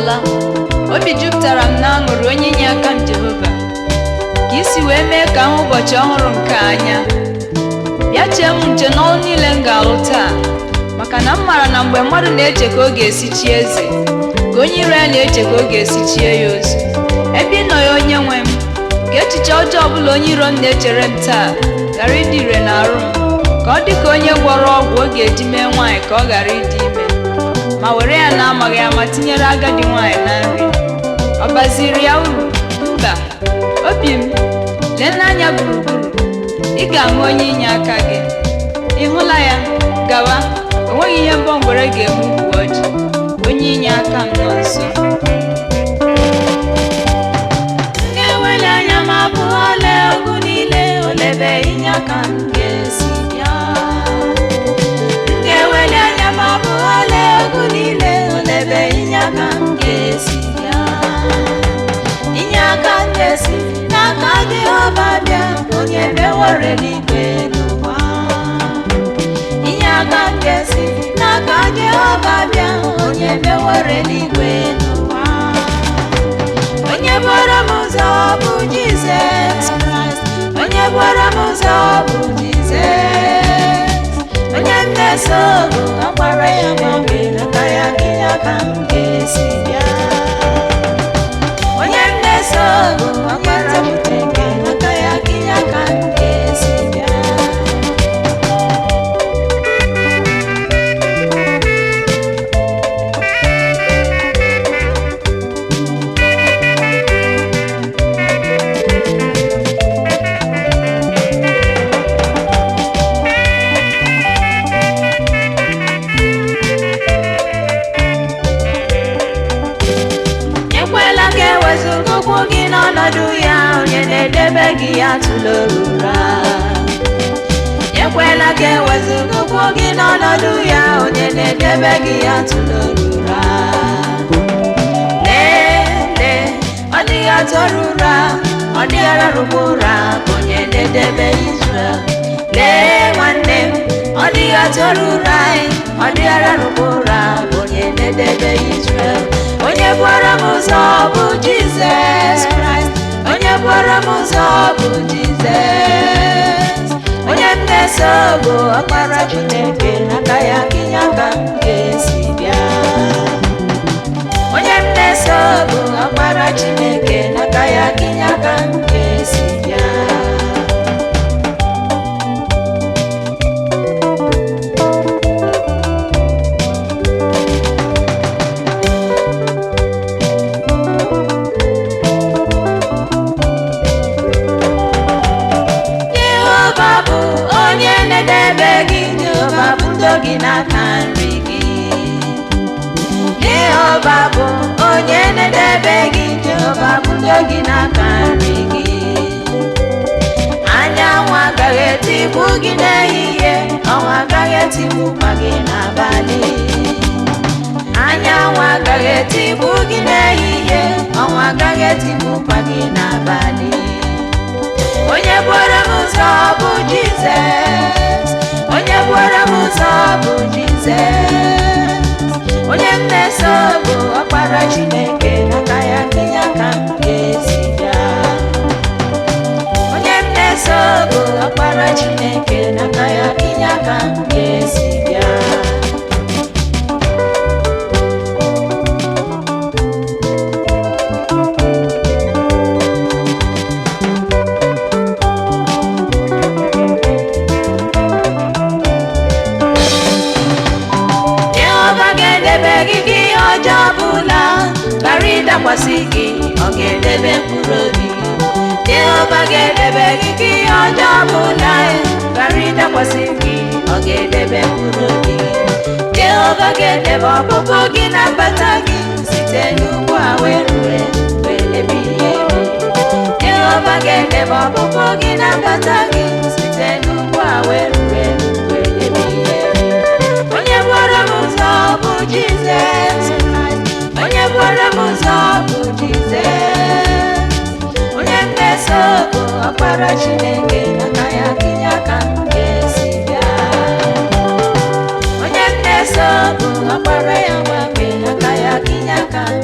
Abọọla. Obi jupụtara m n'aṅụrị, onye inye aka m Jehova, ka isi wee mee ka m hụ ụbọchị ọhụrụ nke a anya. Bịa chee m nche n'ọrụ niile m ga-alụ taa, maka na m maara na mgbe mmadụ na-eche ka ọ ga-esi chie eze, ka onye iro ya na-eche ka ọ ga-esi chie ya ozu. Ebe ị nọ ya, onye nwe m, ka echiche ọjọọ ọbụla onye iro m na-echere m taa ghara ịdị ire na arụ m, ka ọ dị ka onye gwọrọ ọgwụ ọ ga-eji mee nwaanyị ka ọ ghara ịdị ime, ma were ya na-amaghị ama tinyere agadi nwaanyị na nri. Ọ baziri ya uru? Mba. Obi m, lee n'anya gburugburu, ị ga-ahụ onye inye aka gị. Ị hụla ya? Gawa, o nweghị ihe mbọ ngwere ga-eme ukwu ọjị. Onye inye aka m nọ nso. M ga-eweli anya m abụọ lee ugwu niile, olebe inye aka m ga-esi bịa. M ga-eweli anya m abụọ lee ugwu niile, olebe inye aka m ga-esi bịa. Inye aka m ga-esi n'aka Jehova bịa, onye meworo eluigwe n'ụwa. Inye aka m ga-esi n'aka Jehova bịa, onye meworo eluigwe n'ụwa. Onye bụrụ m ụzọ bụ Jizọs Kraịst. Onye bụrụ m ụzọ bụ Jizọs. Onye m na-eso bụ ọkpara ya nwoke, n'aka ya ka inye aka m ga-esi bịa. Onye m na-eso bụ ọkpara Chineke, n'aka ya ka inye aka m ga-esi bịa. Ekwela ka ewezuga ụkwụ gị n'ọnọdụ ya, onye na-edebe gị ya tụla ụra. Ekwela ka ewezuga ụkwụ gị n'ọnọdụ ya, onye na-edebe gị ya tụla ụra. Lee, lee, ọ dịghị atọrọ ụra, ọ dịghị ararụkwa ụra, bụ onye na-edebe Izrel. Lee nwanne m, ọ dịghị atọrọ ụra, ọ dịghị ararụkwa ụra, bụ onye na-edebe Izrel. Onye gwara m ụzọ bụ Jizọs Kraịst. Onye gwara m ụzọ bụ Jizọs. Onye m na-eso bụ ọkpara Chineke, n'aka ya ka inye aka m ga-esi bịa. Onye m na-eso bụ ọkpara Chineke, n'aka ya ka inye aka m ga-esi bịa. Jehova bụ onye na-edebe gị, Jehova bụ ndo gị n'aka nri gị. Jehova bụ onye na-edebe gị, Jehova bụ ndo gị n'aka nri gị. Anyanwụ agaghị etigbu gị n'ehihie, ọnwa agaghị etigbukwa gị n'abalị. Anyanwụ agaghị etigbu gị n'ehihie, ọnwa agaghị etigbukwa gị n'abalị. Onye gwara m ụzọ bụ Jizọs. Onye gwara m ụzọ bụ Jizọs. Onye m na-eso bụ ọkpara Chineke, n'aka ya ka inye aka m ga-esi bịa. Onye m na-eso bụ ọkpara Chineke, n'aka ya ka inye aka m ga-esi bịa. Jehova ga-edebe gị ka ihe ọjọọ ọbụla ghara ịdakwasị gị, ọ ga-edebe mkpụrụ obi gị. Jehova ga-edebe gị ka ihe ọjọọ ọbụla ghara ịdakwasị gị, ọ ga-edebe mkpụrụ obi gị. Jehova ga-edebe ọpụpụ gị na mbata gị site n'ugbu a wee rue mgbe ebighị ebi. Jehova ga-edebe ọpụpụ gị na mbata gị site n'ugbu a wee rue mgbe ebighị ebi. Onye gwara m ụzọ bụ Jizọs Kraịst. Onye gwara m ụzọ bụ Jizọs. Onye m na-eso bụ ọkpara Chineke, n'aka ya ka inye aka m ga-esi bịa. Onye m na-eso bụ ọkpara ya nwoke, n'aka ya ka inye aka m.